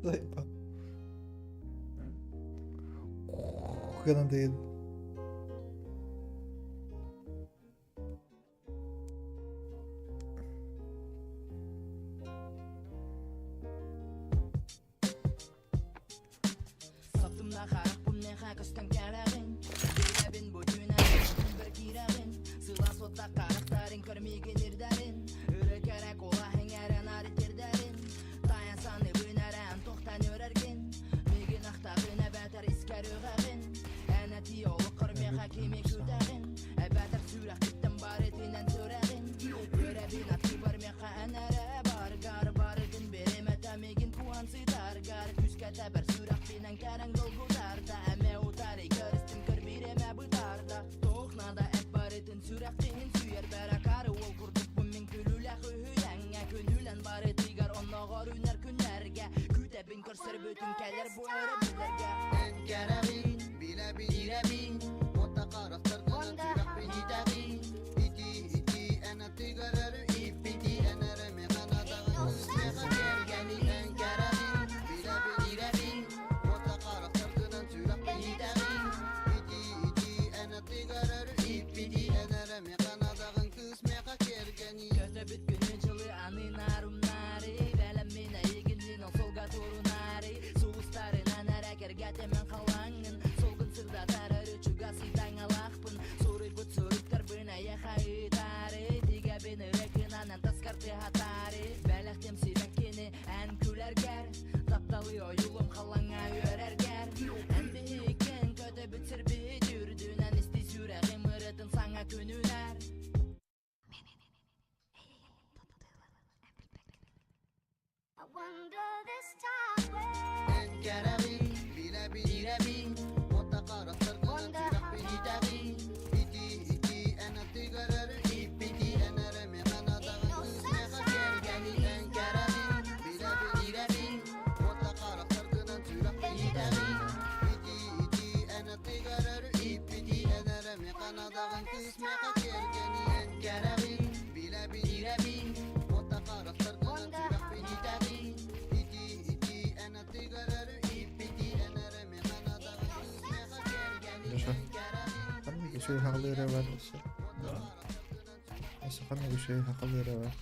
Заебал. Гынан деген. Ханнык үчүгэй хаалыыра бар өссө? Өссө ханнык үчүгэй хаалыыра бар?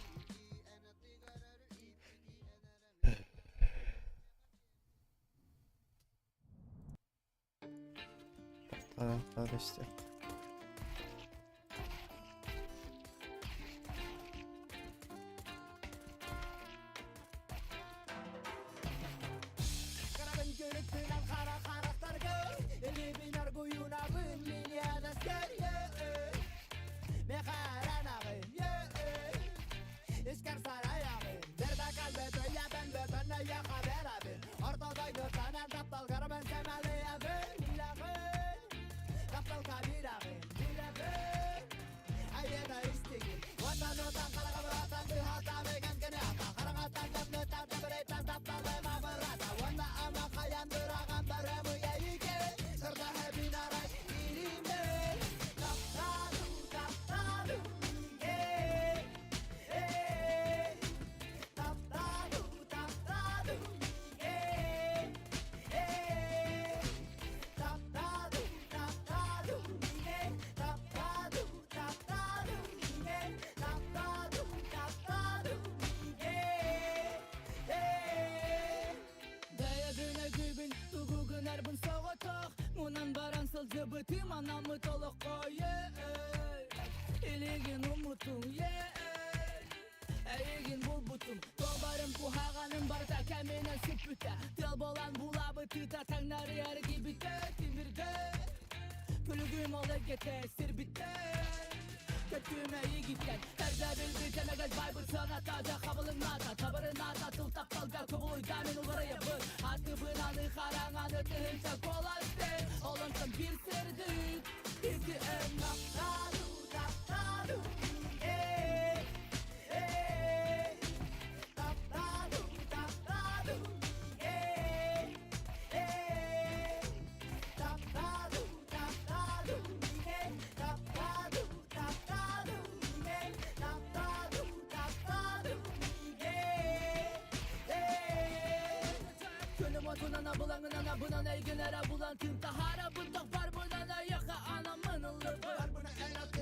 Таптаах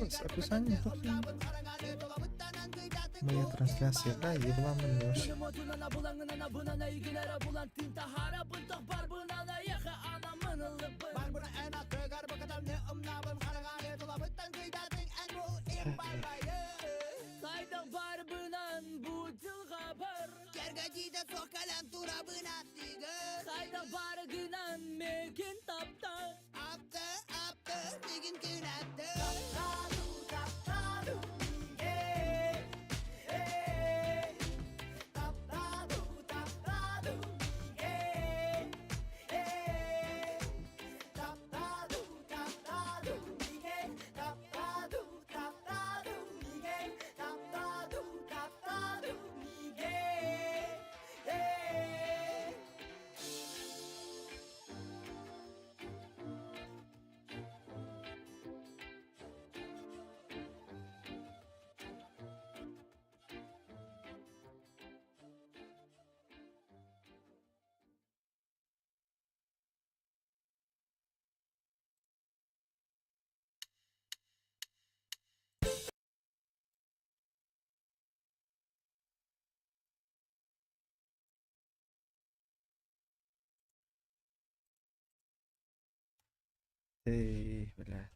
С описанием моя трансляция, да, ебламын вообще. Эй, бля.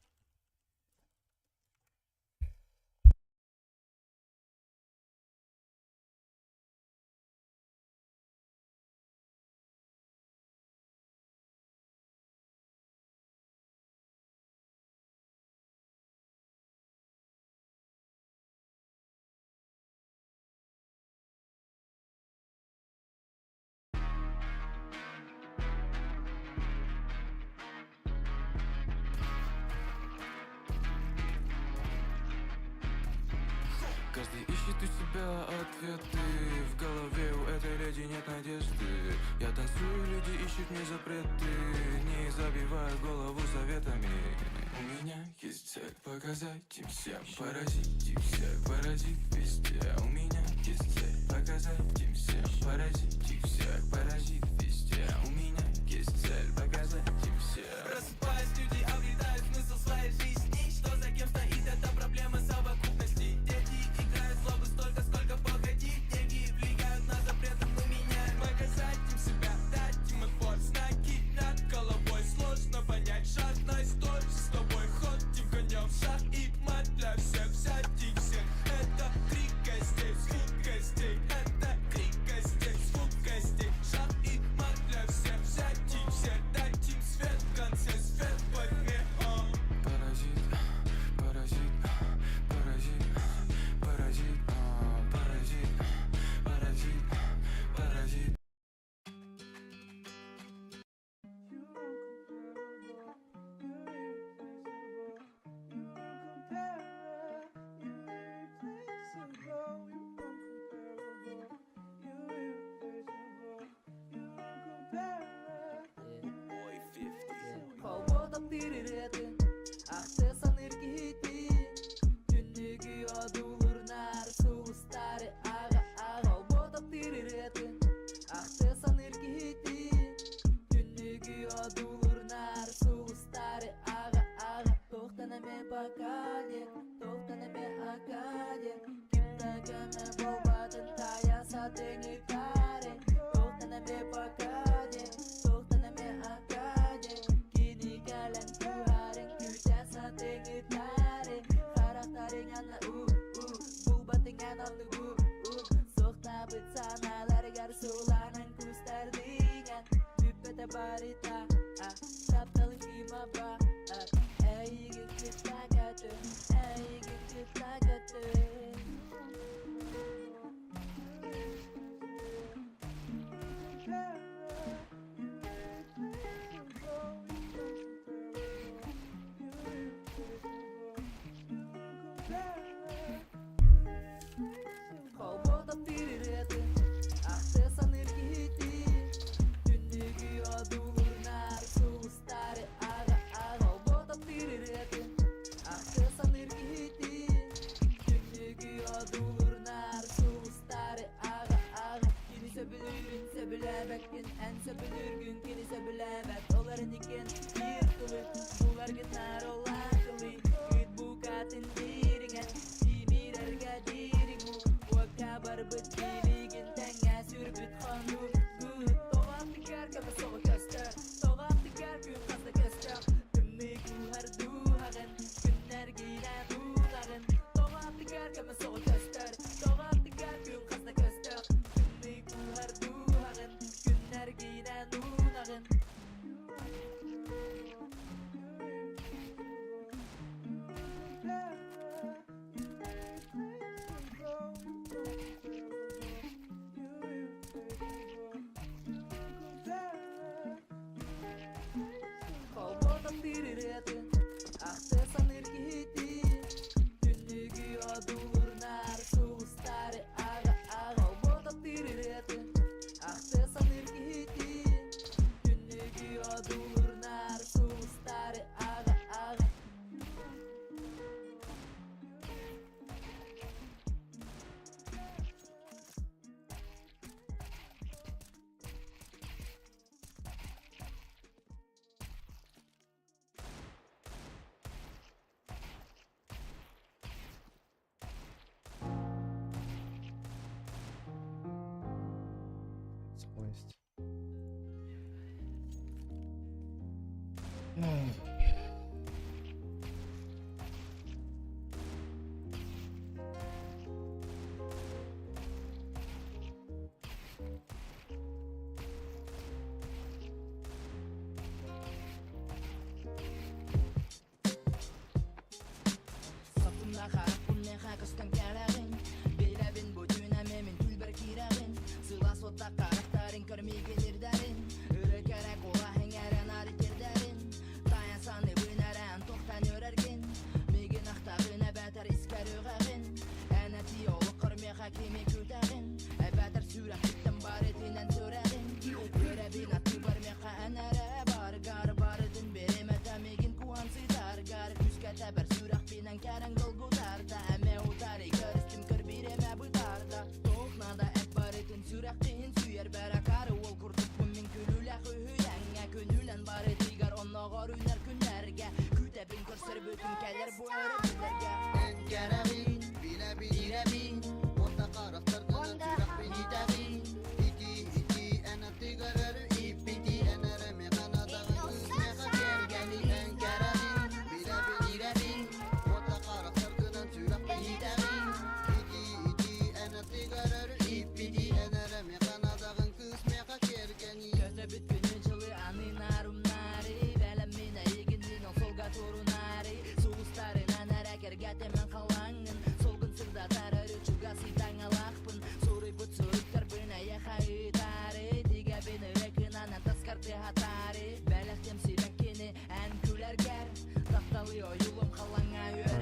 Каждый ищет у себя ответы. В голове у этой леди нет надежды. Я танцую, люди ищут мне запреты. Не забиваю голову советами. У меня есть цель показать им всем. Поразить их всех, паразит везде. У меня есть цель показать им всем. Поразить их всех, паразит везде. У меня есть цель показать им всем. Просыпаясь, люди обретают смысл своей жизни. Что за кем стоит эта проблема совокупности? Дети играют злобы столько, сколько погоди. Деньги влияют на запреты, мы меняем. Показать им себя, дать им отпор. Знаки над головой, сложно понять. Жадность тоже с тобой, ходим конем. Шах и мат для всех, взять их всех. Это крик костей, звук костей. Это крик костей, звук костей. Шах и мат для всех, взять их всех. Дать им свет в конце, свет во тьме. А. Паразит, паразит, паразит, паразит, а, паразит, паразит, паразит. Ахты саныыр киһитин Түннүгү одуулурнар сулустары ага ага Холбоо ырыатын Ахты саныыр киһитин Түннүгү одуулурнар сулустары ага ага Тохтанаме покале, тохтанаме акале Ким да көмө болбатын тая сатыңы Тохтанаме покале, тохтанаме акале Кини кэлэн түһэрин күүтэ сатыҥҥытаары Харахтарыҥ ана у у Булбатыҥ аналлы у у Суохтаабыт санааларыгар сууланан кустардыҥан Бүппэтэ барыта а Тапталын кыыма ба а Эйигин кытта көтөр, эйигин кытта көтөр. Холбоо таптыыр ырыатын Ахты саныыр киһитин Түннүгү одуулур.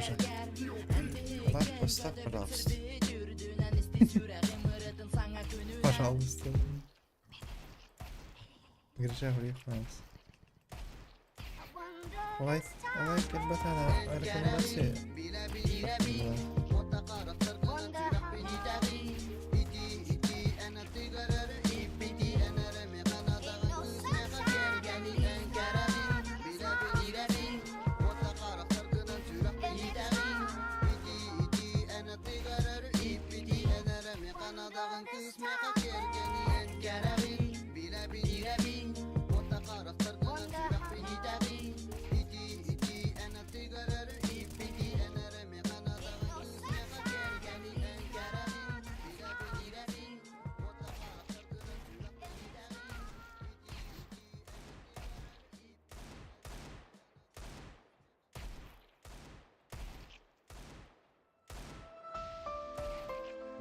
Боже. Лайк поставь, пожалуйста. Пожалуйста. Грижа уехалась. Лайк, лайк ребята, рекомендации.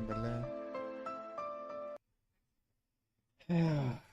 Бля. Эх.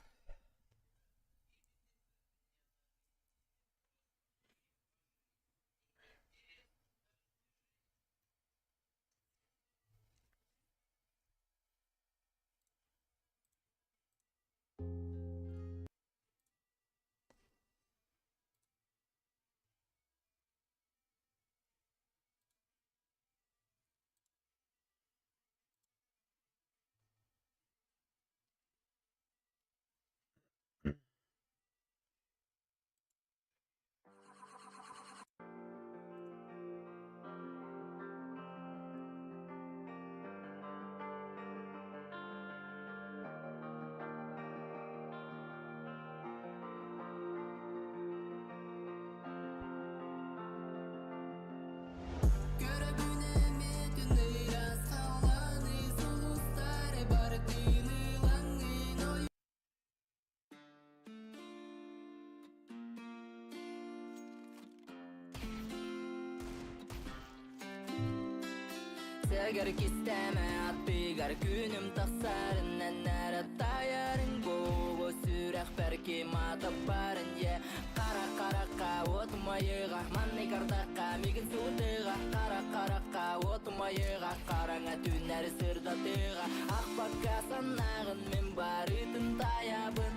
Сэгэр кистээмэ аттыгар күнүм тахсарын Эн эрэ таайарыҥ буолуо сүрэхпэр ким ата баарын е Хара харахха уот умайыаҕа Маннык ардахха миигин сылытыаҕа Хара харахха уот умайыаҕа Хараҥа түүннэри сырдатыаҕа Аахпакка санааҕын мин барытын таайабын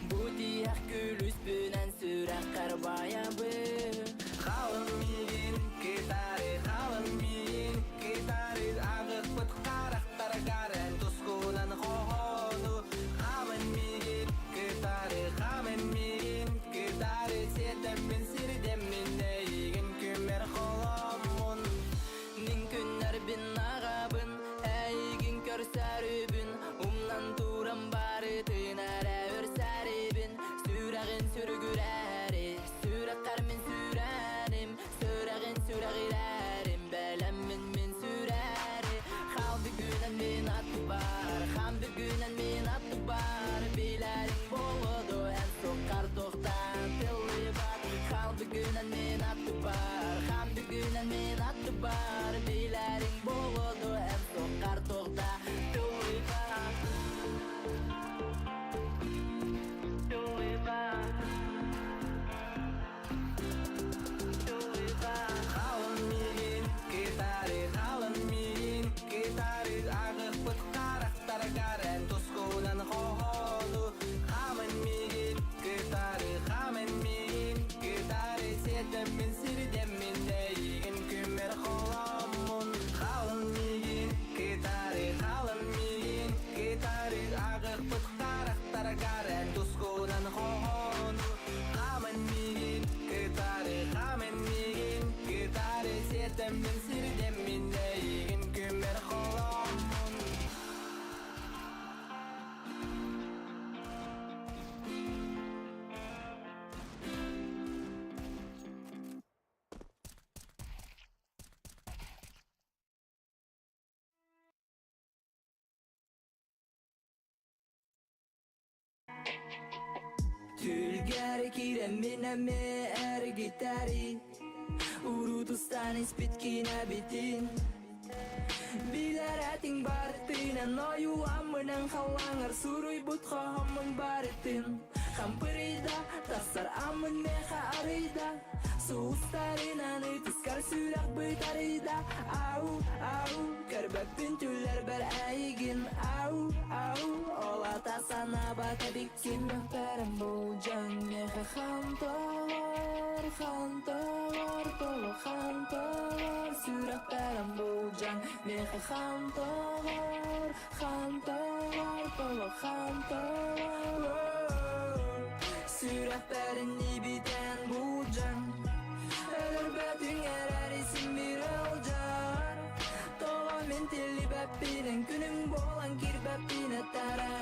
Бу тиһэх күлүүспүнэн сүрэххэр баайабын Халын миигин кытары, халын миигин кытары Аҕыппыт харахтаргар эн тускунан хоһоону Хааман миигин кытары, хааман миигин кытары Сиэтэппин сирдэммин эйигин күммэр холоммун Мин күннэрбин ааҕабын Эйигин көрсөрүбүн Умнан туран барытын эрэ өрсөрүбүн Сүрэҕин сүргүрээри Сүрэххэр мин Мин сирдэммин эйигин күммэр холооммун Түлгэр киирэммин эмиэ эргитэри Урутустан испит киинэбитин Билэр этиҥ барытынан ойууламмынан халлааҥар суруйбут хоһоммун барытын Хампырыйда, тахсар аммын миэхэ арыйда Сулустарынан ытыскар сүрэх бытарыйда Ау, ау, көрбөппүн түллэрбэр эйигин Ау, ау, ол ата санаабат эбиккин Сүрэхтэрим булдьаҥ миэхэ ханталар, ханталар, тоҕо ханталар Сүрэхтэрим булдьаҥ миэхэ ханталар, ханталар, тоҕо ханталар Сүрэхтэрин ибитэн булдьаҥ Өлөрбөтүҥ эрээри син биир ыалдьар Тоҕо мин тиллибэппинэн күнүҥ буолан киирбэппин этэрэ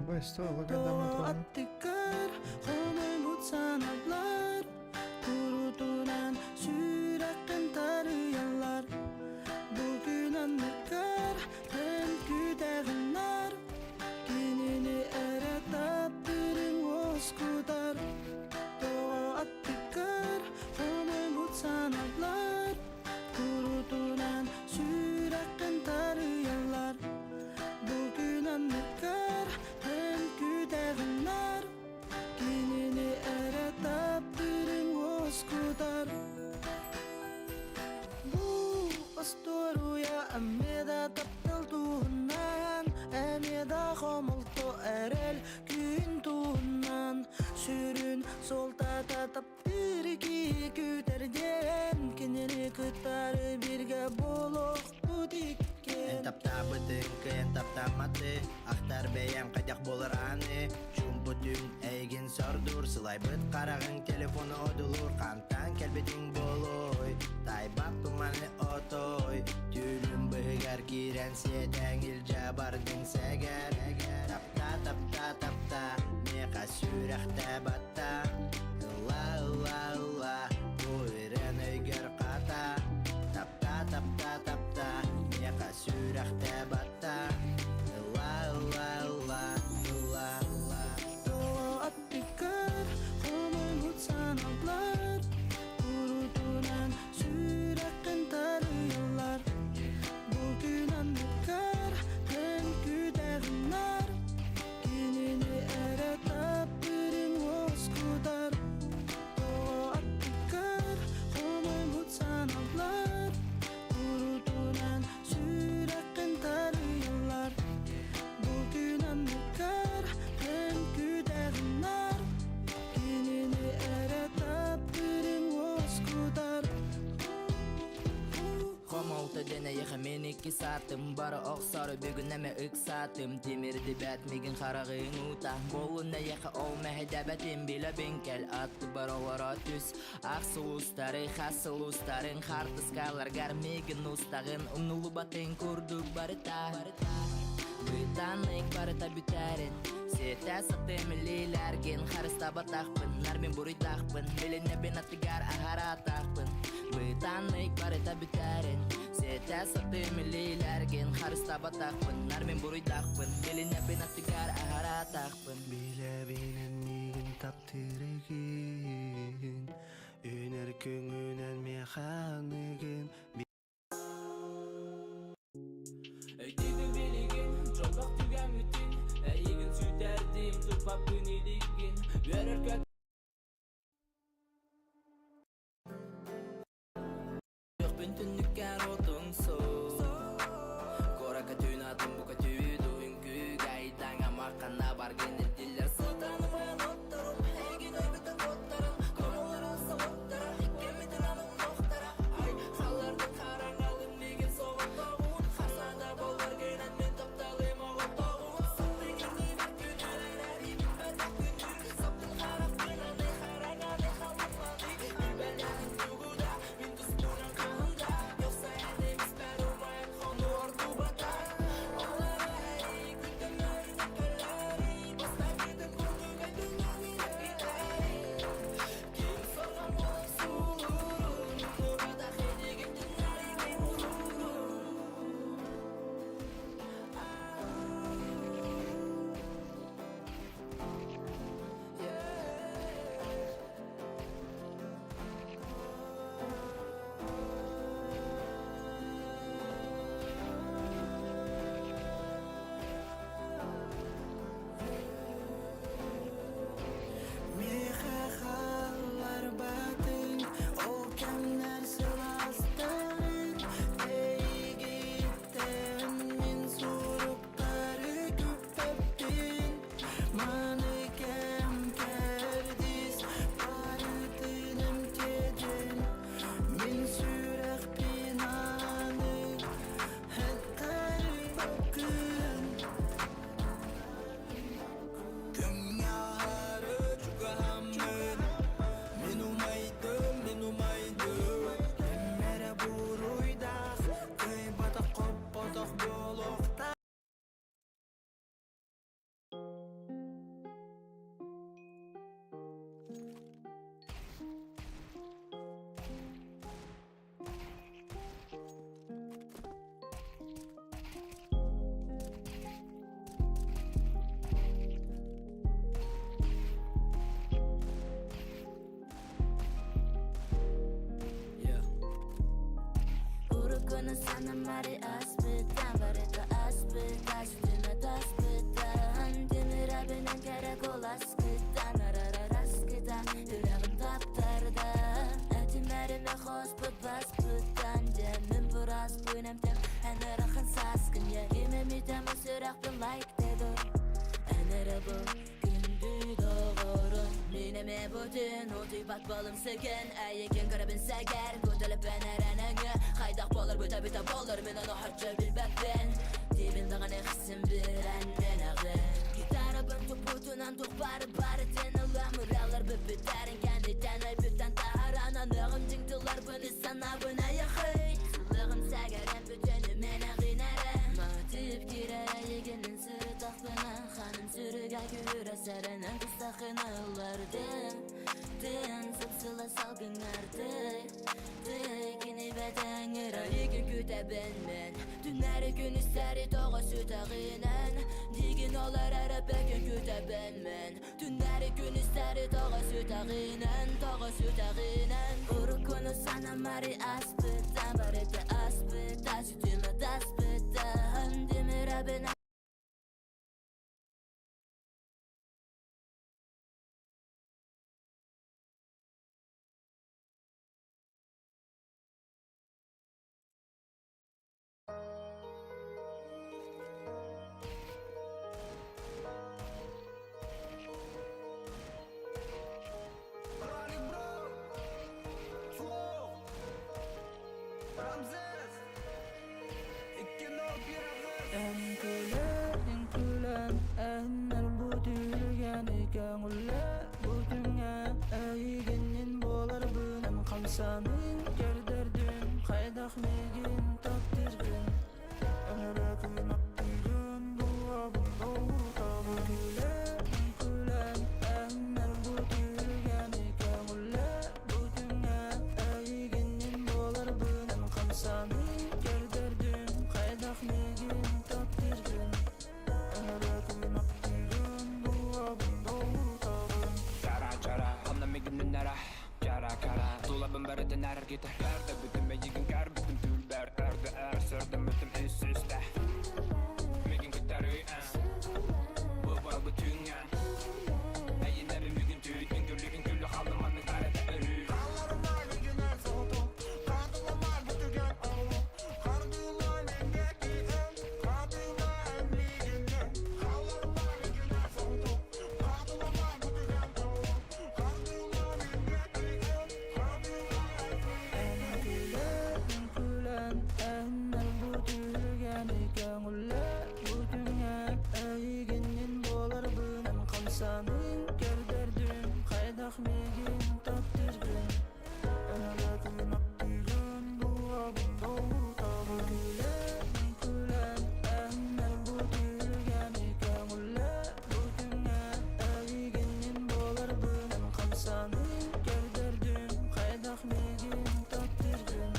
Быстро лагадам Аттыгар хомойбут санаалар Курутунан сүрэххин тарыйаллар Бу күн анныгар эн күүтэҕиннэр Кинини эрэ таптыырыҥ уоскутар Тоҕо аттыгар хомойбут санаалар Курутунан сүрэххин тарыйаллар Бу күн анныгар эн күүтэҕиннэр Кинини эрэ таптыырыҥ уоскутар Бу остуоруйа эмиэ да таптал туһунан, эмиэ да хомолто эрэл күн туһунан Сүрүн суолтата таптыыр киһи күүтэр диэн кинини кытары бииргэ буолуохпут иккиэн Эн таптаабытыҥ кыайан таптаамматы, ахтар бэйэм хайдах буолар ааны Чуумпутүн эйигин сордуур, сылайбыт хараҕыҥ телефону одулуур Хантан кэлбитиҥ буолуой, тайбак туманы отой Түүлүм быһыгар киирэн сиэтэҥ илдьэ бардыҥ сэгэр Тапта, тапта, тапта, миэхэ сүрэхтэ батта Ылла, ылла, ылла, бу ирэн өйгөр хата Тапта, тапта, тапта, миэхэ сүрэхтэ батта Ылла, ылла, ылла, ылла, ылла Тоҕо аттыгар хомойбут санаалар Курутунан сүрэххин тарыйаллар Бу күн анныгар эн күүтэҕиннэр Кинини эрэ таптыырыҥ уоскутар Тоҕо аттыгар хомойбут санаалар Курутунан сүрэххин тарыйаллар Бу күн анныгар эн күүтэҕиннэр Кинини эрэ таптыырыҥ уоскутар Хомолто диэн эйиэхэ мин икки саатым Бара охсору бүгүн эмэ ыксаатым Тимирдибэт мигин хараҕыҥ уута Буоллун эйиэхэ ол мэһэйдээбэтим Билэбин кэл аттыбар олоро түс Ах сулустары хас сулустарын Хаартыскаларгар мигин устаҕын Умнуллубатын курдук барыта Бытаннык барыта бүтэрин Сиэтэ сатыам илиилэргин Харыстаабатахпын, нар мин буруйдаахпын Билинэбин аттыгар аһараатаахпын Бытаннык барыта бүтэрин Сиэтэ сатыам илиилэргин Харыстаабатахпын, нар мин буруйдаахпын Билинэбин аттыгар аһараатаахпын Билэбинэн миигин таптыырыгын Үнэр күҥүнэн миэхэ аныгын Өйдүүгүн билигин, дьоллоох түгэммитин Эйигин сүтэрдим, туппаппын илигин Үөрэр көт Күөхпүн түннүккэр отуҥ суох Куоракка түүн атын бука түүн үҥкүүгэ айдаҥ амаххана бар Уруккуну санаммары аспыттан барыта аспыта сүтүмэ таспыттан Тимирабынан кэрэ куоласкыттан арарараскыта Үрэҕим таптарда Этимэримэ хоспут баспыттан Дьэммин бураспын эмтем Эн ырахан сааскын я Ким эмитэмэ сүрэхпин лайктедо Эн эрэ бу күндү доҕорум Мин эмиэ бутун утуйбат буолум сыгын Эйигин көрөбүн сэгэр Кутулуппун эрэнэҥэ Хайдах буолар бүта-бүта буолар Мин ону хаччы билбэппин Диибин даҕаны хсим бир эн мэнэҕин Гитарабын туппутунан туох бары барытын ылам Ырыалар бүппүттэрин кэнниттэн өйбүттэн таһааран Аныаҕым дьиҥ тылларбын ис санаабын айахый Сылыгым сэгэрэн бүтүнү мэнэҕин эрэ Матыып киирэр эйигинин сырытахпына Ханым сүрүгэ күүрэ сэрэнэн тустахына ыллардым Тын сыпсыла салгыҥҥарды Тый кини бэтэҥир айыгын күтэбин мен Түннэри күнүстэри тоҕо сүтэҕинэн Дигин олор эрэ бэкин күтэбин мен Түннэри күнүстэри тоҕо сүтэҕинэн Тоҕо сүтэҕинэн Уруккуну санаммары аспыта Барыта аспыта Сүтүмэ таспыта Тимирэбин Эҥкилэ, үҥкүлэн, эһиннэр бу түһүлгэни көҥүллэ, бу күҥҥэ эйигиннин буоларбынан хамсаныын көрдөрдүм, хайдах миигин таптыыргын. Эрэ күн аттыгын дууһабын долгутабын. Үҥкүлэ, үҥкүлэн, эһиннэр бу түһүлгэни көҥүллэ, бу күҥҥэ эйигиннин буоларбынан хамсаныын көрдөрдүм, хайдах миигин таптыыргын. Эрэ күн аттыгын дууһабын долгутабын. Чара чара, онно мигиннара Чара кара, тулабын барытын аргитар Көрдөбүтүм эйигин көрбүтүм түүлбэр Өргө өр сырдыммытым үс үстэ Мигин кытары Бу барбы түҥҥэн Эйинэбин бүгүн түүн Үҥкүлүгүн күллү халлым маннык барыта өрүү Эҥкилэ, үҥкүлэн, эһиннэр бу түһүлгэни көҥүллэ, бу күҥҥэ эйигиннин буоларбынан хамсаныын көрдөрдүм, хайдах миигин таптыыргын. Эрэ күн аттыгын дууһабын долгутабын. Үҥкүлэ, үҥкүлэн, эһиннэр бу түһүлгэни көҥүллэ, бу күҥҥэ эйигиннин буоларбынан хамсаныын көрдөрдүм, хайдах миигин таптыыргын.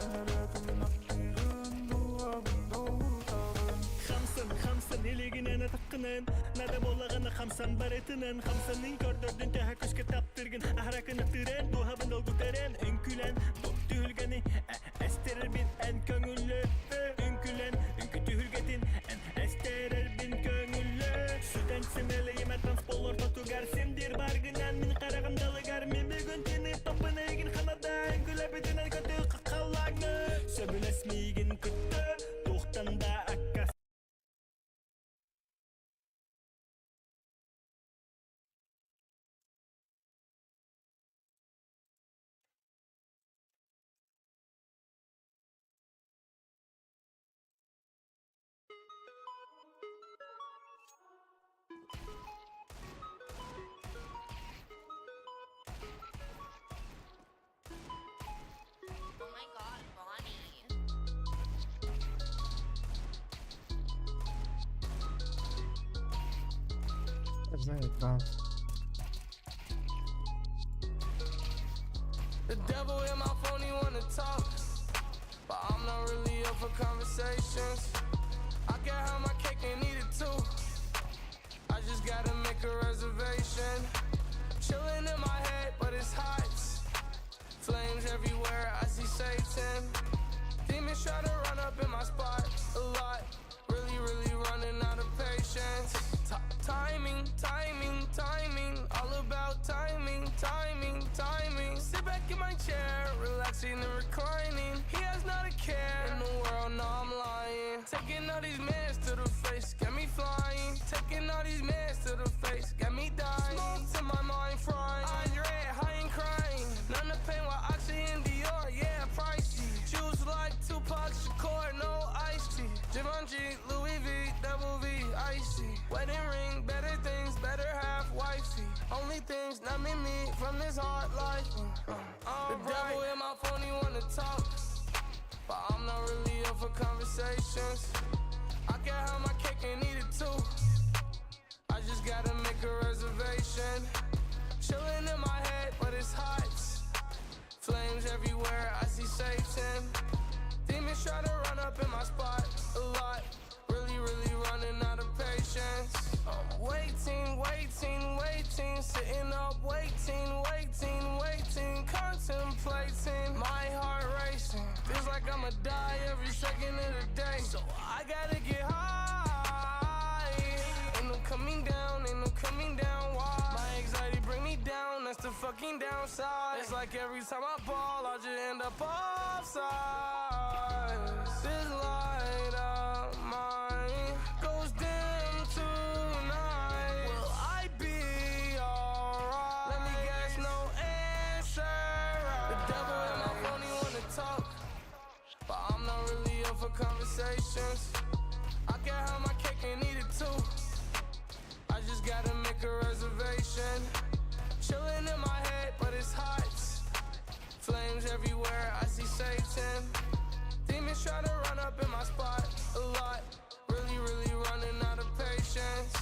Эрэ күн аттыгын дууһабын долгутабын. Хамсан, хамсан, илигинэн атаххынан Нада буоллаҕына хамсан барытынан Хамсанын көрдөрдүн төһө күскэ таптыргын Аһаракын ытыран, дууһабын долгутаран Үҥкүлэн, бу түһүлгэни эстэрэрбин эн көҥүллэ Үҥкүлэн, үҥкү түһүлгэтин эн эстэрэрбин көҥүллэ Сүтэн симэлийимэ танцпол ортотугар Симдир баргынан мин хараҕым далыгар Мин бүгүн тины папын эйигин ханада Үҥкүлэбитинэн көтү халлааҥҥа Сөбүлэс миигин кытта туохтан да аккас Oh my god, Bonnie. Знаю, да. The devil in my phone, he wanna talk, but I'm not really up for conversations. I can have my cake and eat it too. I just gotta make a reservation. Chilling in my head, but it's hot. Flames everywhere, I see Satan. Demons try to run up in my spot a lot. Really, really running out of patience. Ti- timing, timing, timing. All about timing, timing, timing. Sit back in my chair, relaxing and reclining. He has not a care in the world, no, I'm lying. Taking all these meds to the face, got me flying. Taking all these meds to the face, got me dying. Smoke to my mind frying. Eyes red, high and crying. None of pain while Oxy and Dior, yeah, pricey. Choose like Tupac Shakur, no iced tea. Givenchy, Louis V, double V, icy. Wedding ring, better things, better half wifey. Only things numbing me from this hard life. The devil in my phone, he wanna talk. But I'm not really up for conversations. I can have my cake and eat it too. I just gotta make a reservation. Chilling in my head, but it's hot. Flames everywhere, I see Satan. Demons try to run up in my spot a lot. Really, really running out of patience. I'm waiting, waiting, waiting. Sitting up, waiting, waiting, waiting. Contemplating, my heart racing. Feels like I'ma die every second of the day. So I gotta get high. Ain't no coming down, ain't no coming down. Why? My anxiety bring me down, that's the fucking downside. It's like every time I ball, I just end up offside. This light of mine goes dim tonight. Will I be alright? Let me guess, no answer. The devil in my phone, he wanna talk. But I'm not really up for conversations. I can have my cake and eat it too. I just gotta make a reservation. Chilling in my head, but it's hot. Flames everywhere, I see Satan. Demons try to run up in my spot a lot. Really, really running out of patience.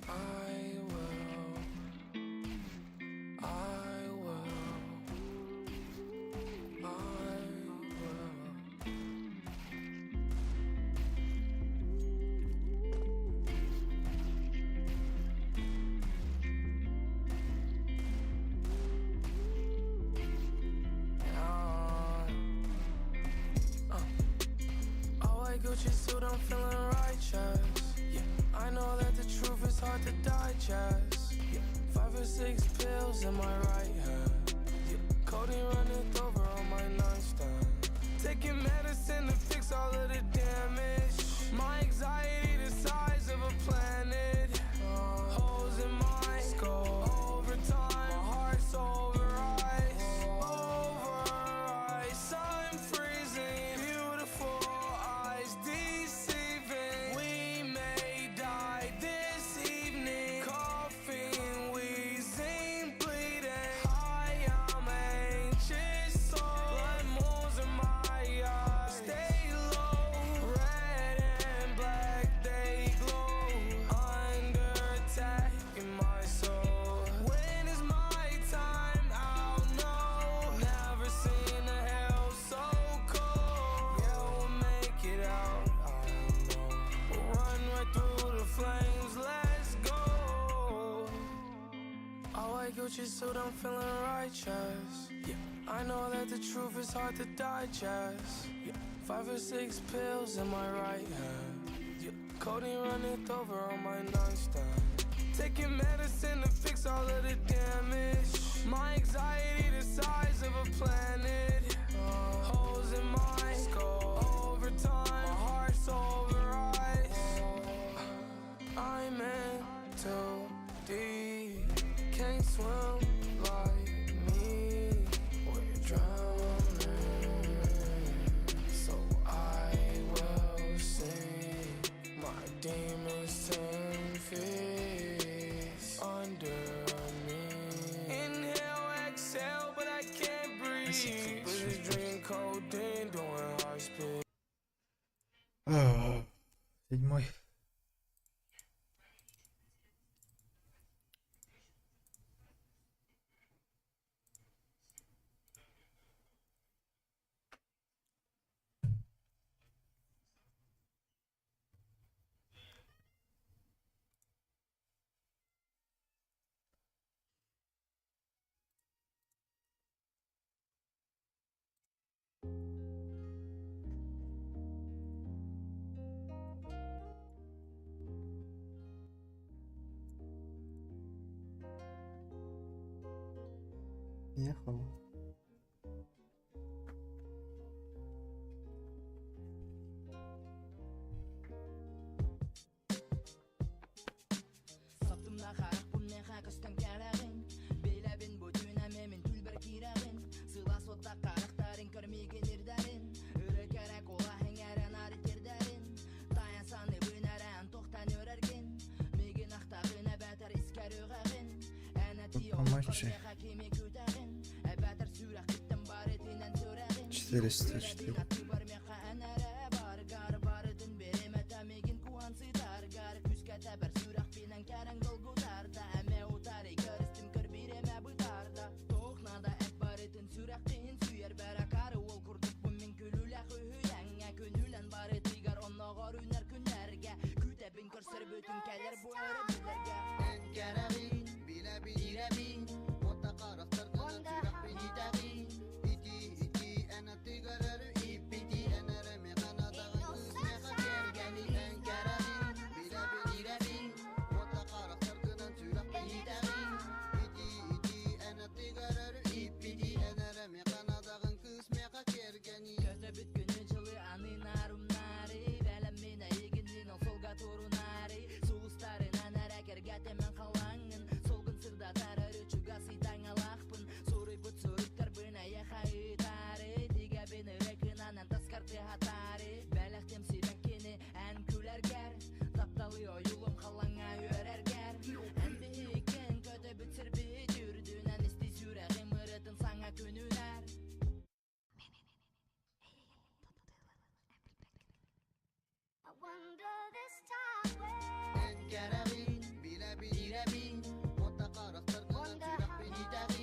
I will, I will, I will. All white Gucci suit, I'm feeling righteous. Yeah, I know that the truth is hard to digest. Yeah, five or six pills in my right hand. Yeah, codeine running over on my nightstand. Taking medicine to fix all of the damage. My anxiety the size of a planet. Holes in my skull. Over time, my heart's over ice. Over ice, I'm freezing. Beautiful eyes deceiving. We may die this evening. Coughing, wheezing, bleeding. I am anxious, so blood moons in my eyes. Stay low, red and black, they glow. Under attack in my soul. When is my time? I'll know. Never seen a hell so cold. Yeah, we'll make it out. I know. We'll run right through the flames. Let's go. All white Gucci suit, I'm feeling righteous. Yeah, I know that the truth is hard to digest. Yeah, five or six pills in my right hand. Yeah, codeine running over on my nightstand. Taking medicine to fix all of the damage. My anxiety the size of a planet. Holes in my skull. Over time, my heart's over ice. I'm in too deep. Can't swim like me. We're drowning. So I will sing my demons ten feet under me. Inhale, exhale, but I can't breathe. But just drink codeine, doing high speed. А, Седьмой. Ехал. Помочи. 404.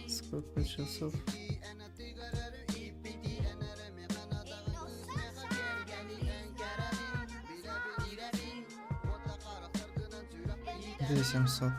Сколько часов? 2700.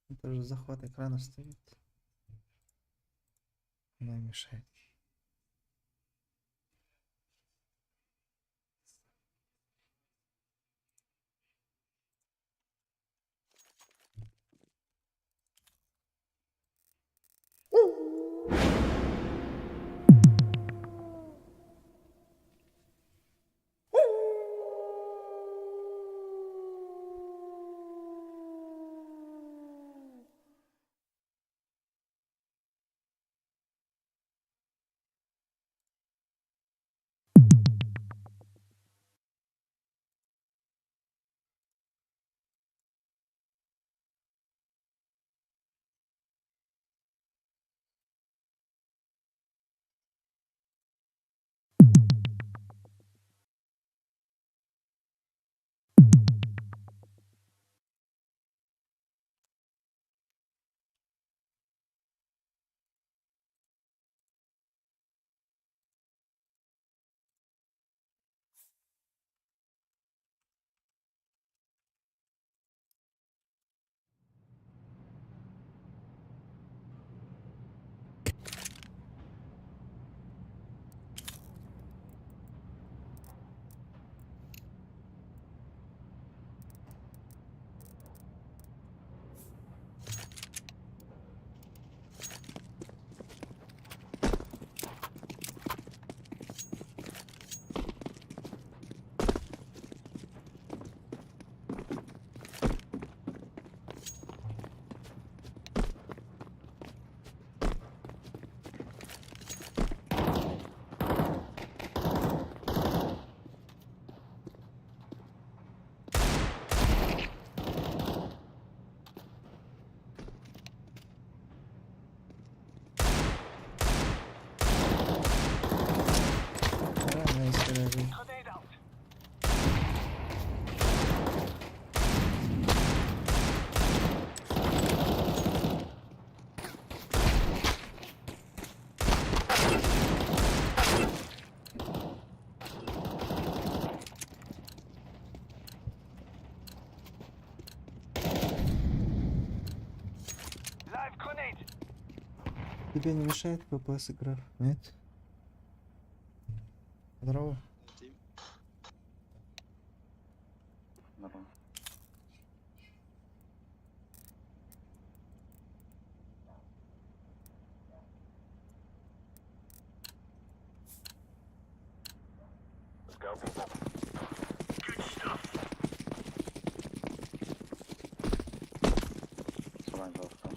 Это же захват экрана стоит. Она мешает. Тебе не мешает ППС игра? Нет? Здорово. Здорово. Сарай завтра.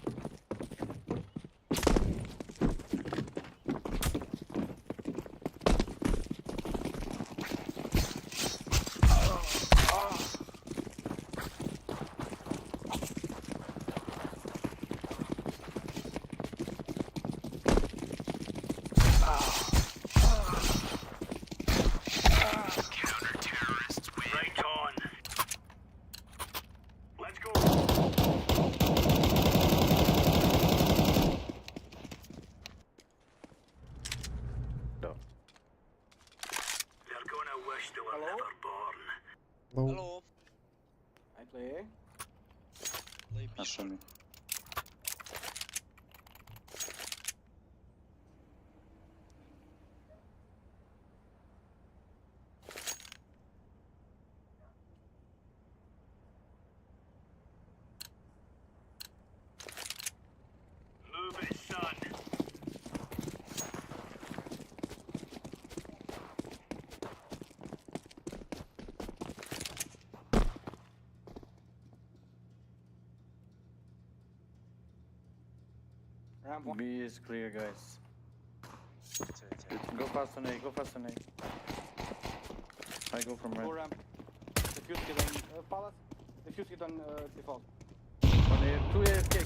Да. Hello. Hello. I play A. Play B А short. сами. Ramp one. B is clear, guys. Go fast on A, go fast on A. I go from Go red. ramp. Defuse kit on palace. Defuse kit on default. One A, two AFK.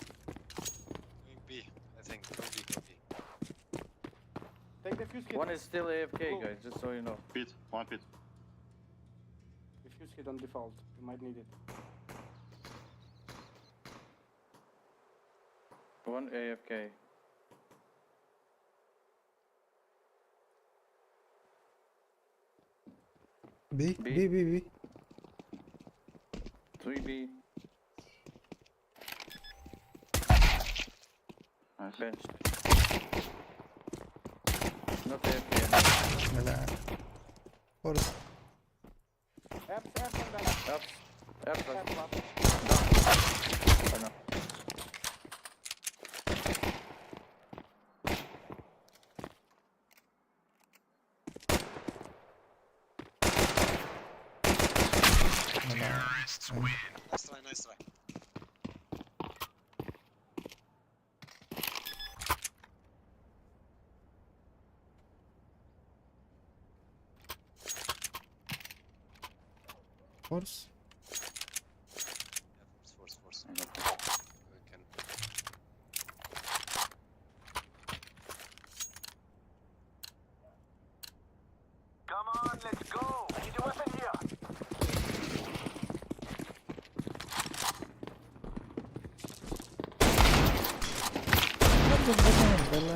Going B, I think. Go B, go B. Take defuse kit. One is still AFK, Go. guys, just so you know. Pit, one pit. Defuse kit on default. You might need it. One AFK. B, B. B, B, B. 3B. Nice. Benched. Not AFK. Бля. Forest. F, F and back. Up. Up. F Up. up. Oh, no. Бля. Nice try, nice try. Force. Yeah, force, force, force. I got We can. Бля.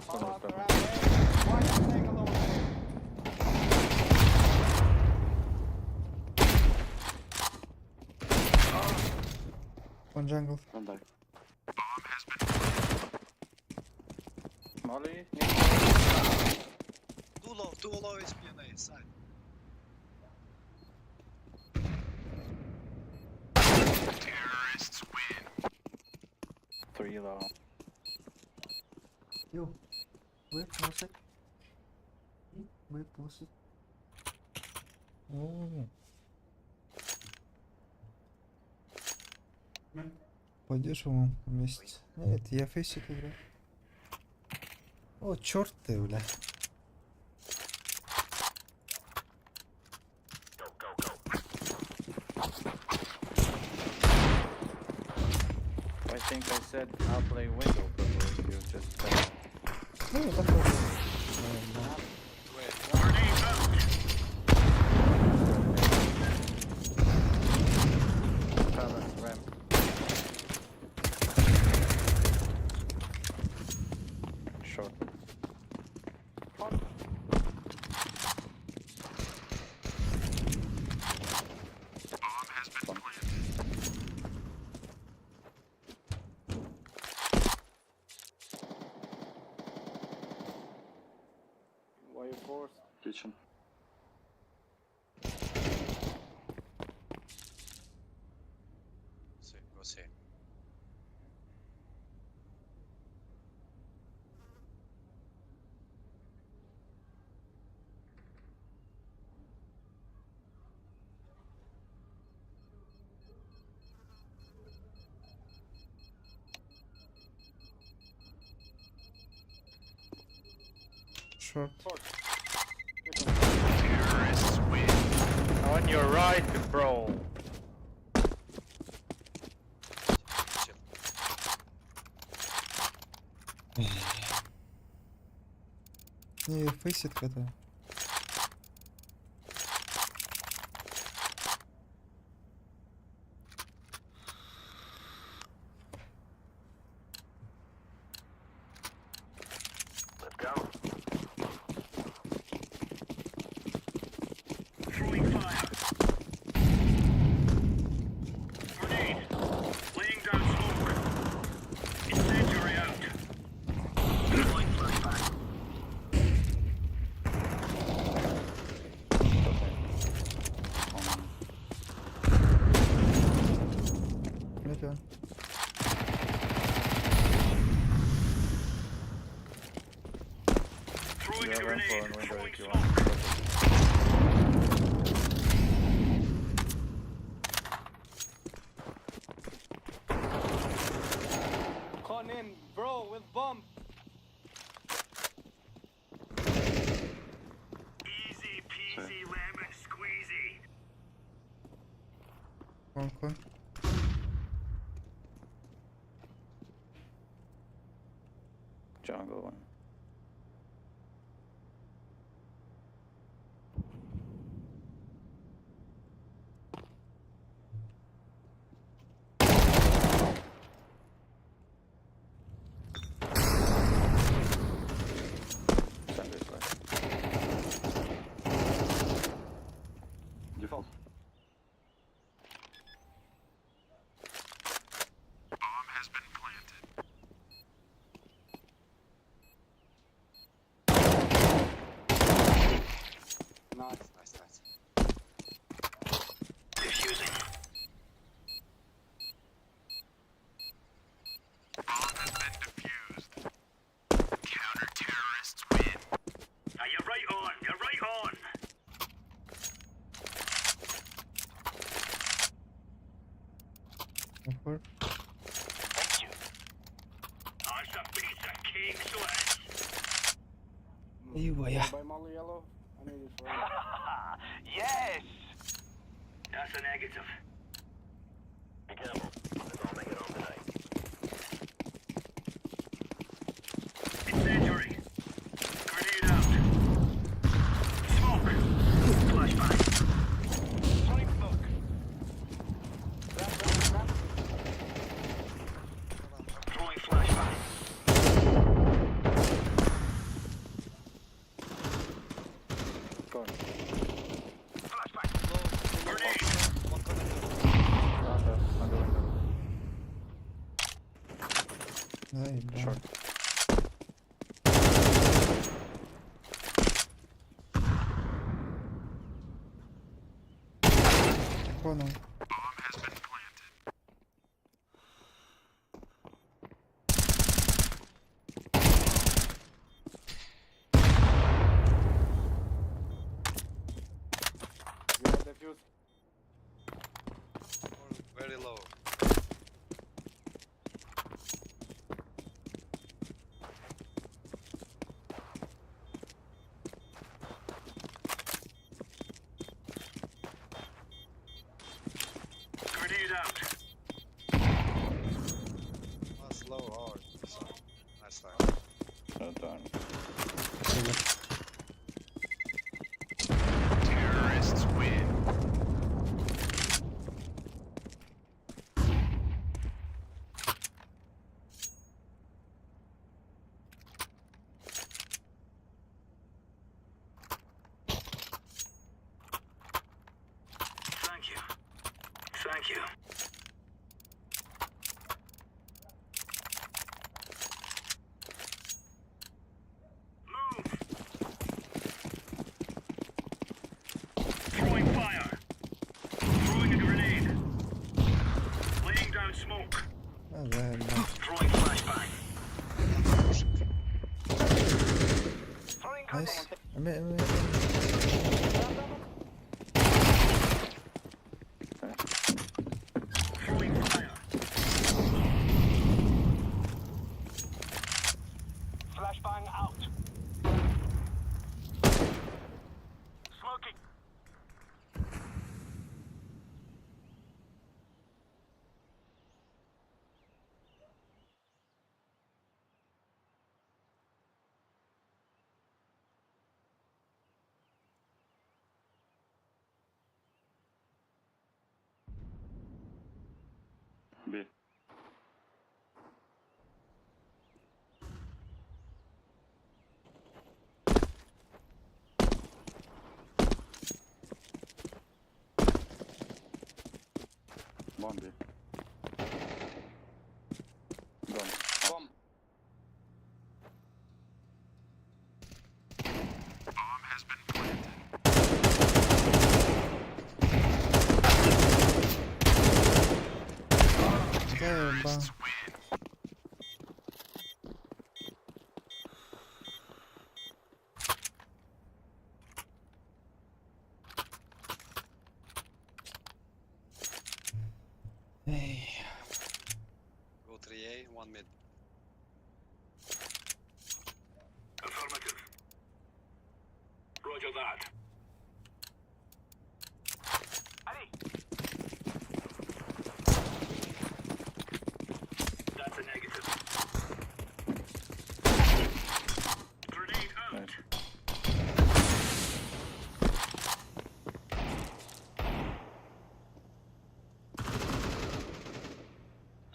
Palace, ramp, A. Why you playing alone? One jungle. Don't die. Molly. Too low HP on A side. Three low. Yo. Wait, one sec. Wait, one sec. О. Пойдешь по вместе? Нет, я фейсик играю. О, черт ты, бля. I think I said I'll play window, but you just said Ну, так вот. Ладно. palace ramp. Short. Kitchen. C, go C. Short. On your right, bro. Chill. Не, фейсит кота. Mid one. You have info in window if you want. Con in, bro, with bomb. Sorry. One con. Jungle one. Sandwich right. Default. Nice. Nice, nice. One four. Eyvah. Buy Molly yellow. I need it for. Go. One connector. Under, under window. Ай, бля. Short. Понял. You have defuse. Or very low. Nice. Эми, эми. Flashbang out. Smoking. B. One B. Gone. Bomb. Заеба. Эй. Go 3A, 1 mid. Affirmative. Roger that. Allez. That's a negative. Grenade out. Nice.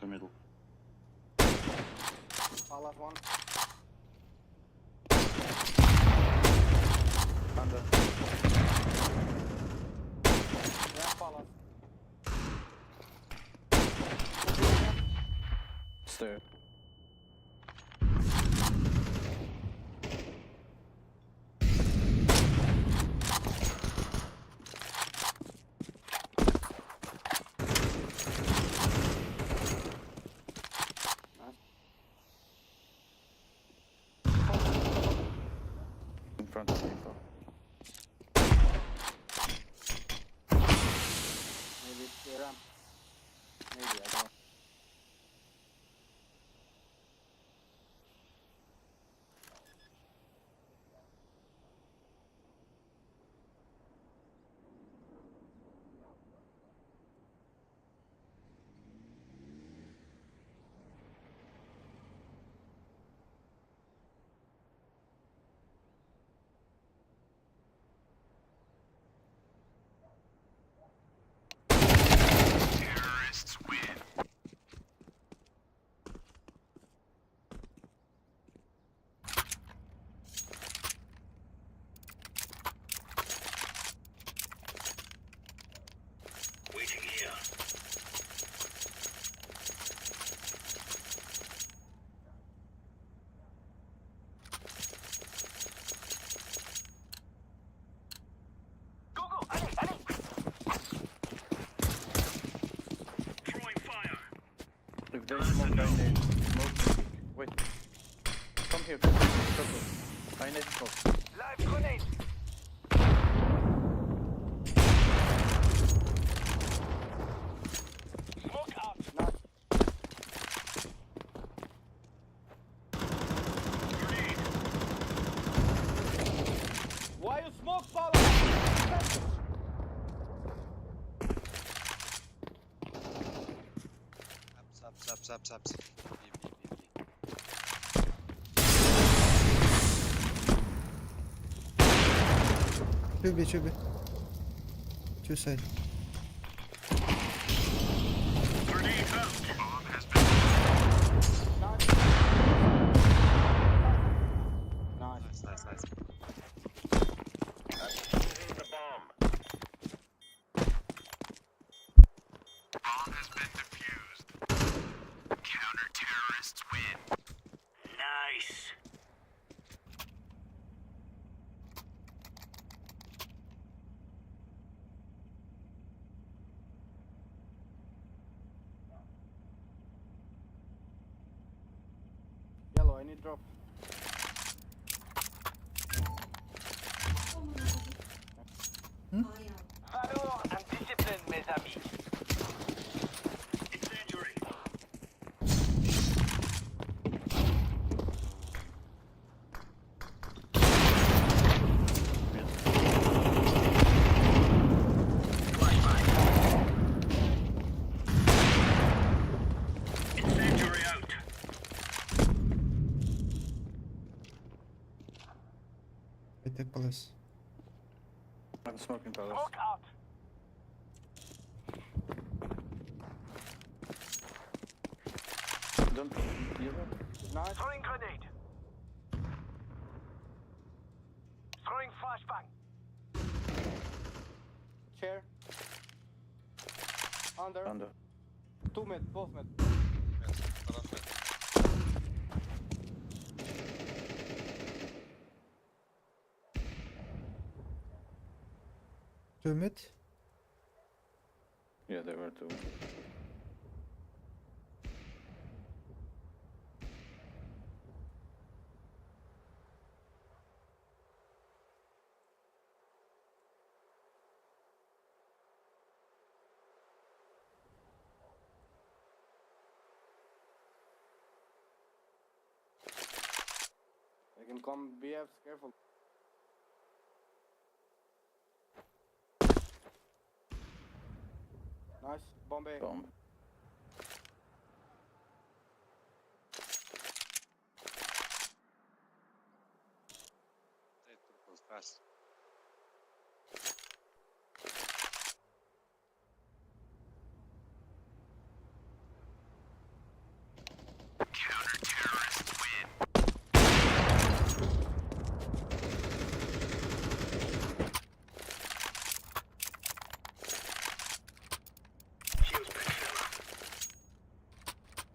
To middle. Palace one. Under. Yeah, palace. Stair. In front of people. Maybe it's the ramp. Maybe, I don't know. Waiting here. Go, go, allez, allez! Throwing fire. If there is smoke, I need smoke. Wait. Come here, come here, circle. I need smoke. Live grenade. Smoke out. Grenade. Why you smoke, Palace? Apps, apps, apps, apps, apps. B, B, B, B. 2B, 2B. Two side. Grenade out. Nice. Nice, nice, nice. The bomb. Nice. Yellow, I need drop. take palace. I'm smoking palace. Smoke out. Don't yellow. Nice. Throwing grenade. Throwing flashbang. Chair. Under. Under. Two mid, both mid. Mid. Taraf mid. Two mid. Yeah, there were two. They can come BFs, careful. Nice. Bombay. Bomb. They purple fast.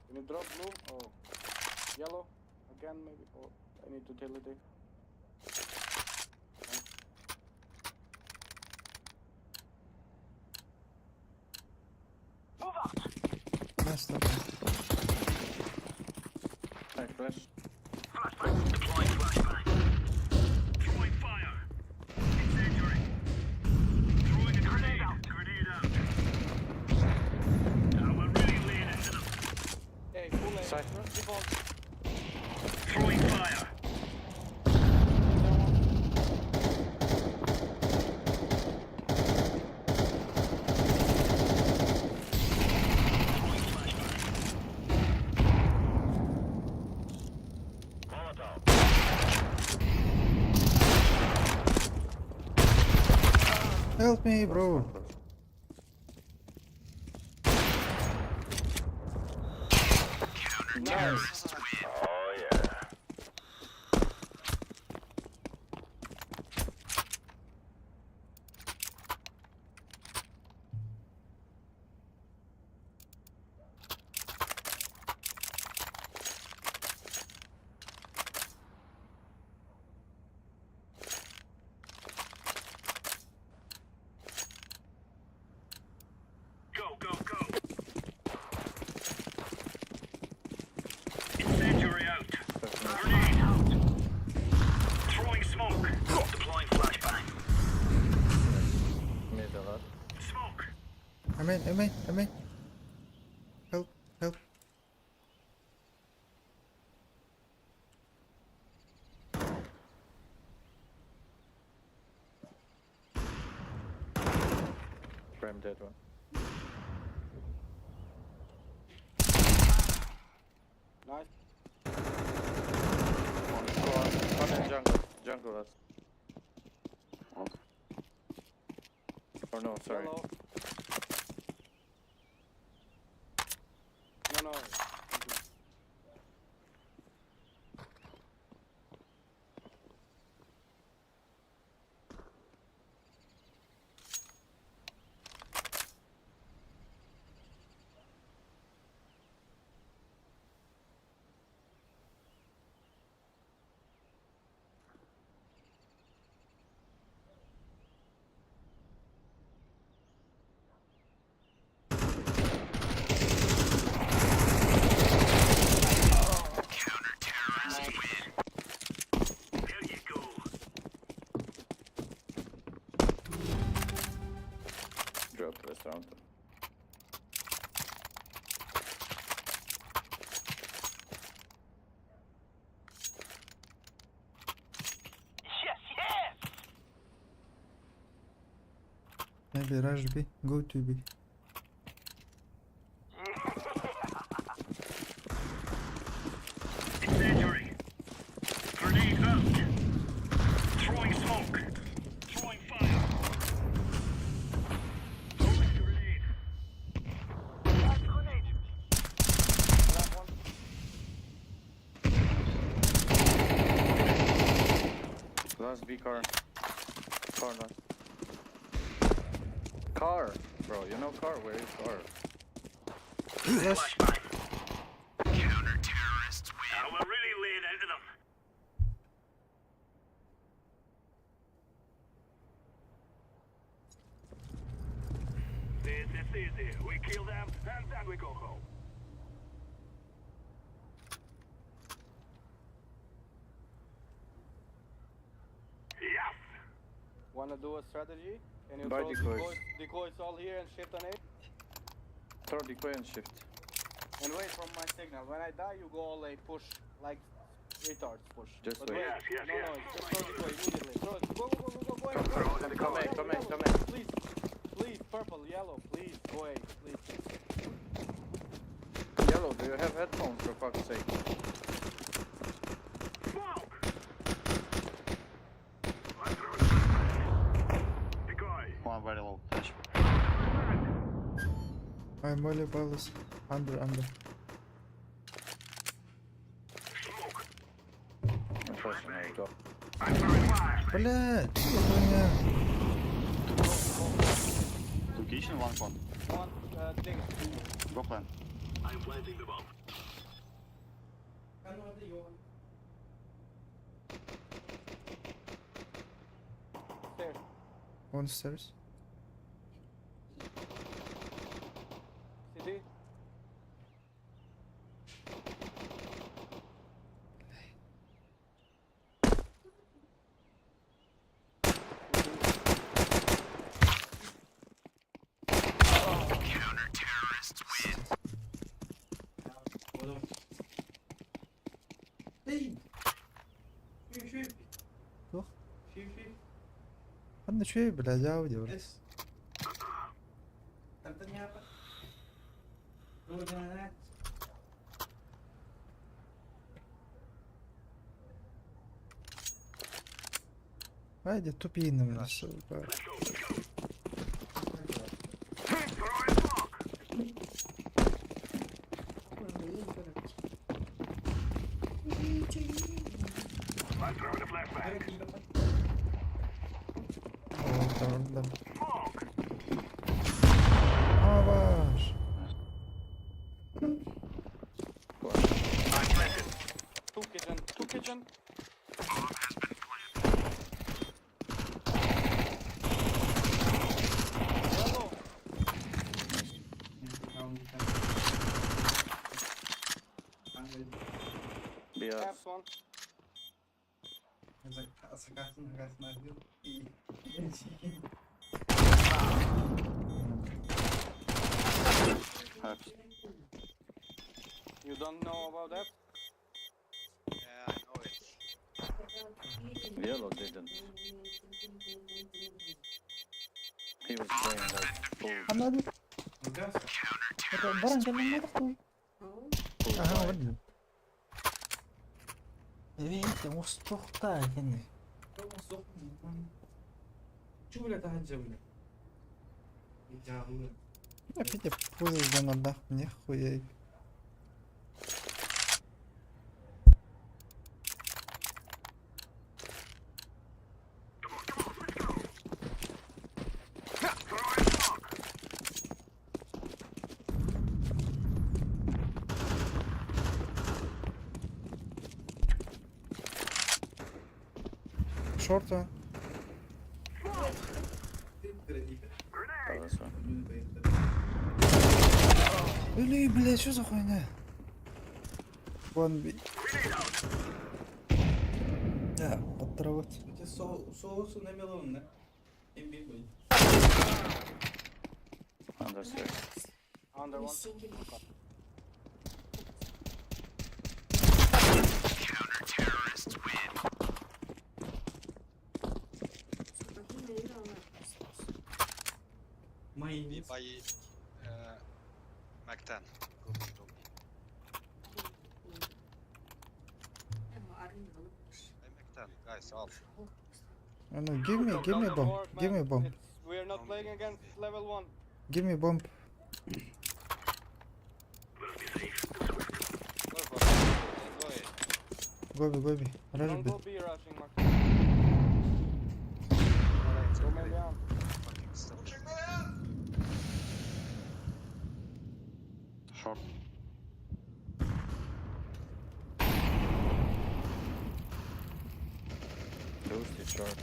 Can you drop blue or yellow again maybe? Or I need utility. Move out. Nice stop. I flash. Flashbang. Deploying flashbang. Throwing fire. Incendiary. Throwing a grenade out. Grenade out. Now we're really laying into them. Hey, full A. Side. Default. Throwing fire. Help me, bro. Nice. Oh yeah. Go, go, go. Incendiary out. Grenade out. Throwing smoke. Deploying flashbang. Mid a lot. Smoke. I'm in, I'm in, I'm in. Help, help. Prime dead one. Nice. One, one, one in jungle. Jungle last. Or no, sorry. Yellow. No, no. There you go. Drop last round. Yes, yes. Maybe rush B. Go to B. Incendiary. Grenade out. Throwing smoke. Last B car. Car last. Car, bro. You know car. Where is car? Flash. We're really laying into them. This is easy. We kill them and then we go home. Yes! Wanna do a strategy? Can you Buy throw decoys. decoys, decoys all here and shift on A? Throw decoy and shift. And wait for my signal. When I die, you go all A, push like retards push. Just But wait. Yes, yes, no, yes. no, it's just throw decoy immediately. Throw it. Go, go, go, go, go, go, go. Come Yellow, A, come A, yellow. come A. Please, please, purple, yellow, please, go A, please. Yellow, do you have headphones for fuck's sake? Smoke! I'm throwing a flashbang. Decoy. One very low. Flash. I'm molly palace. Under, under. Smoke. I'm flashing, I go. I'm throwing flashbang. Блядь, что за хуйня? Two kitchen, one con. One, thing. Go plan. I'm planting the bomb. Stairs. One stairs. CD. Туох? Ханна үчүгэй, блядь, аудио, блядь. Айди тупи на меня, сука. Throwing smoke. I'm throwing a flashbang. О, да, да. Smoke. А, ваш. I'm planted. Two kitchen, two kitchen. Yellow. B apps. Apps one. Apps. You don't know about that? Yeah, I know it. Yellow didn't. He was playing like bull. Анна Баран кэлэн матахтуу. bull Аха, guy. вон. Эвээ, устухтаа хин. Опять пузо на дах, нихуя. Throwing smoke. Шорт one. Grenade. Palace one. Или, блядь, что за хуйня? Вон би. Grenade out. Да, подтравать. Under stairs. Under one. We buy Mac 10. Go B, go B. Buy Mac 10, guys, all. А ну, give me, give me Doesn't bomb, work, give me man. bomb, It's, we are not playing against level 1. give me bomb. Go for it. Go A. Гоби, гоби, Don't rush B. go B rushing, Mark. Go maybe on. Fucking stop. Short. Boost is short.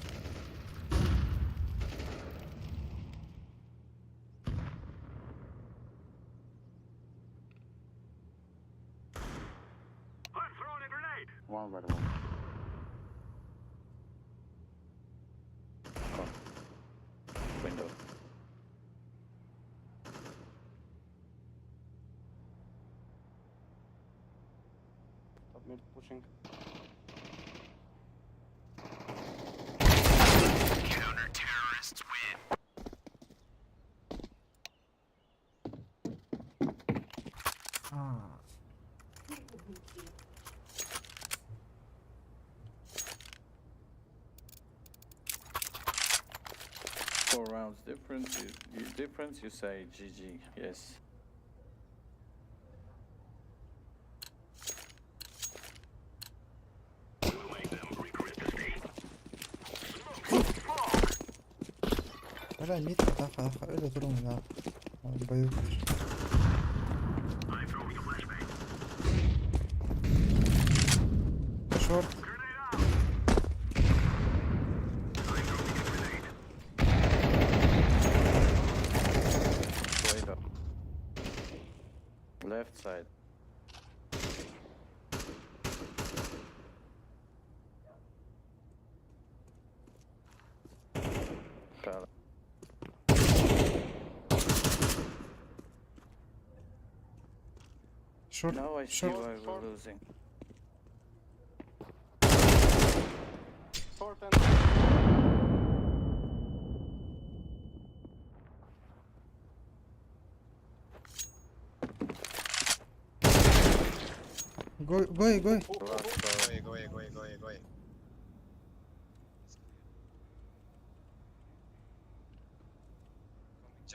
One very low. Con. Window. Top mid pushing. Ah. Four rounds difference. You difference. You say GG. Yes. Бля, мид таха, öyle durun ya. Abi bayılır. Short. Wait up. Left side. Palace. Short. Now I see Short. why we're Short. losing. Short and Go go go. Last Go away, go away, go away, go away, go away.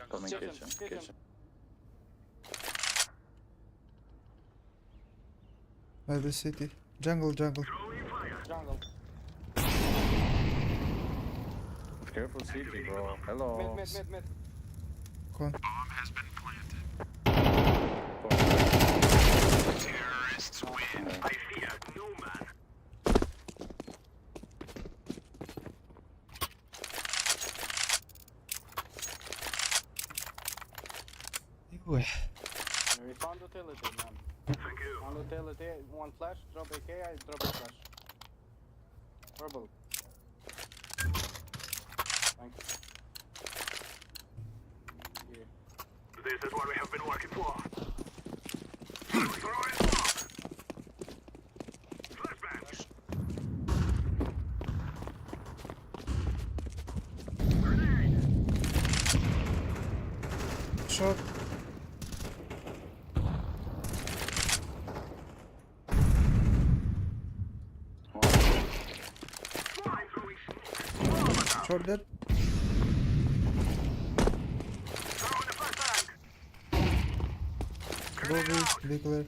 Coming jungle. Coming Kitchen, kitchen. kitchen. Kitchen. Maybe city. Jungle jungle. jungle. Careful city, bro. Hello. Mid, mid, mid, mid. Con. Uy. We found utility, man. Thank you. Found utility, one flash, drop AK, I drop a flash. Purple. Thank you. Yeah. Short. One. Short dead. Go B, be clear.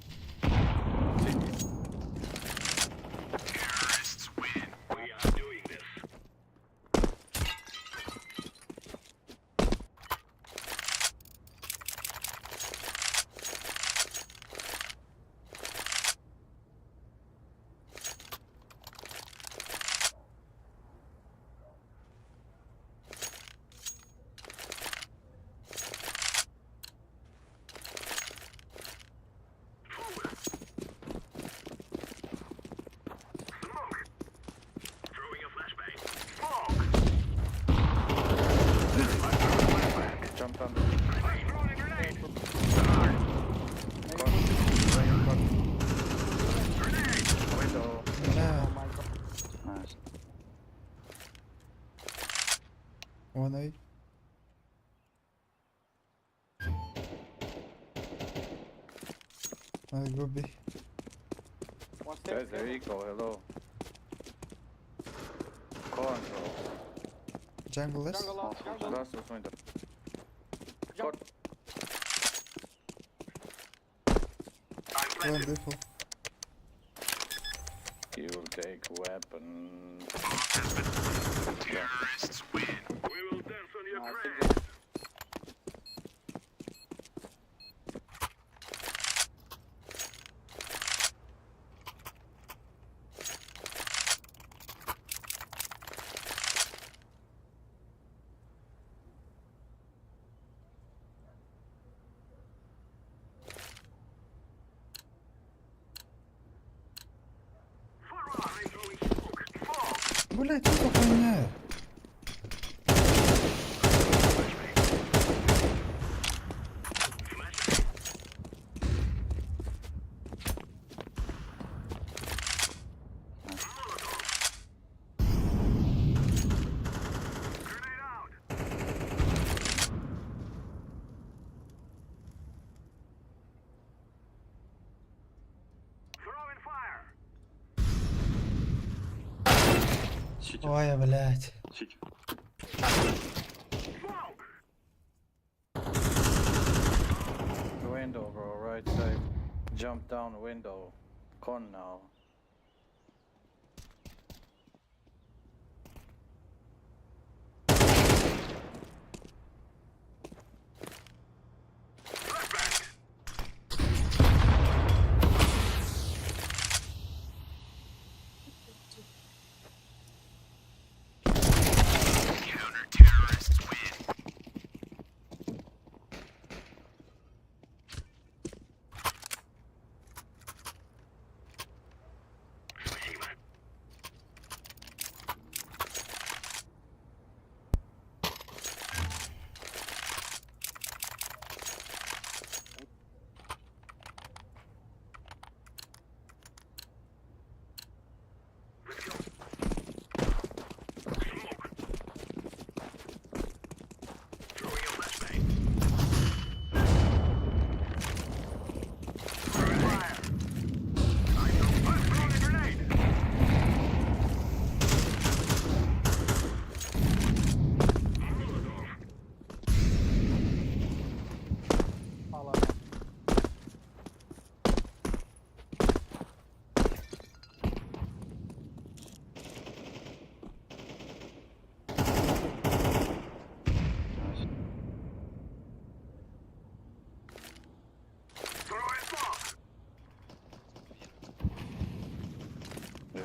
Jump under. Con. Window. Yeah. Oh my god. Nice. One A. I go B. One step. Guys, there you go. Hello. Con, bro. Jungle less. Jungle last, jungle. Last was window. Jump. Con. One default. You will take weapon. Nice, good job. Блять, что за хуйня? City. Ой, блять. City. Window, bro, right side. Jump down window. Con now. Follow. Nice. Yeah.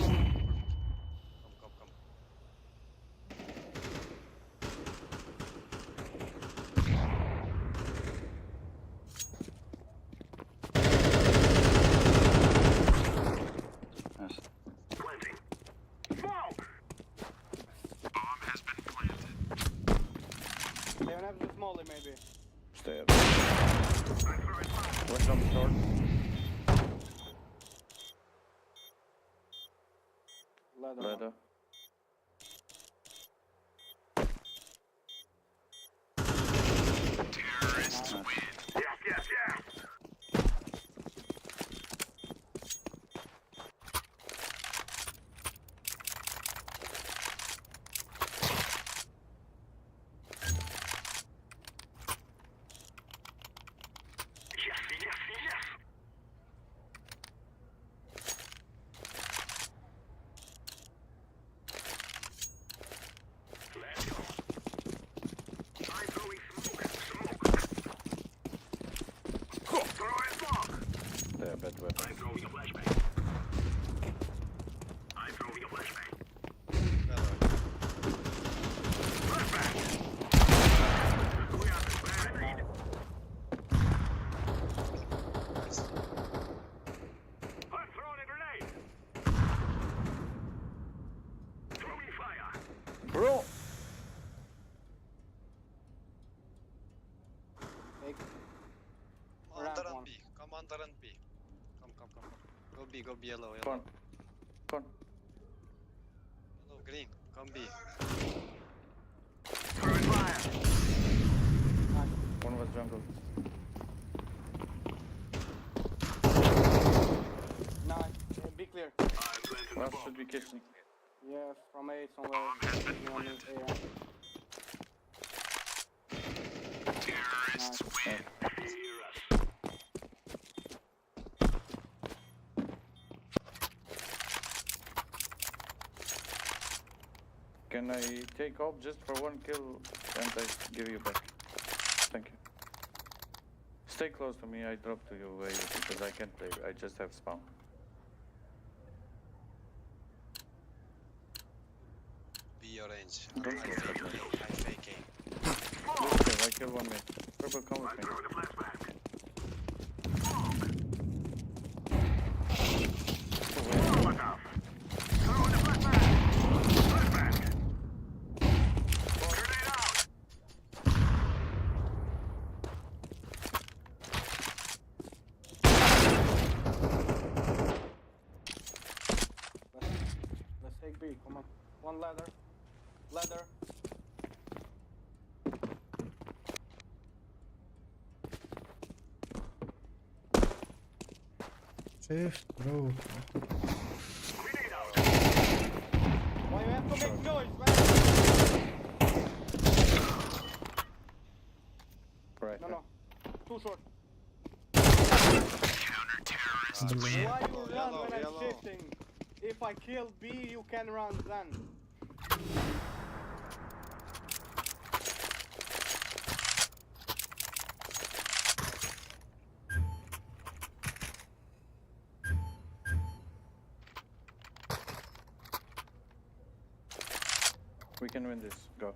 Come, come, come. Nice. They don't have this molly maybe. Stay up. One jump short. Ladder. one. Ladder. Nice. They are bad weapon. Nice. Bro! Take Come Round under and one. B. Come under and B. Come, come, come. come. Go B, go B, yellow, yellow. Con. Con. Yellow, green. Come B. One was jungle. Nice. Be clear. Last should be kitchen. Yeah, from A somewhere. Bomb has been planted. A, yeah. Terrorists win. Can I take off just for one kill and I give you back? Thank you. Stay close to me, I drop to you AWP because I can't play, I just have spawn. B orange. Don't I go, fake don't A. I fake A. Just kill, I kill one mid. Purple, come with me. Let's take B, come on. One ladder. Ladder. Shift, bro. Why you have to make noise, man? Right. No, no. Too short. Бля. Why you run Yellow, when I'm yellow. shifting? If I kill B, you can run then. We can win this. Go.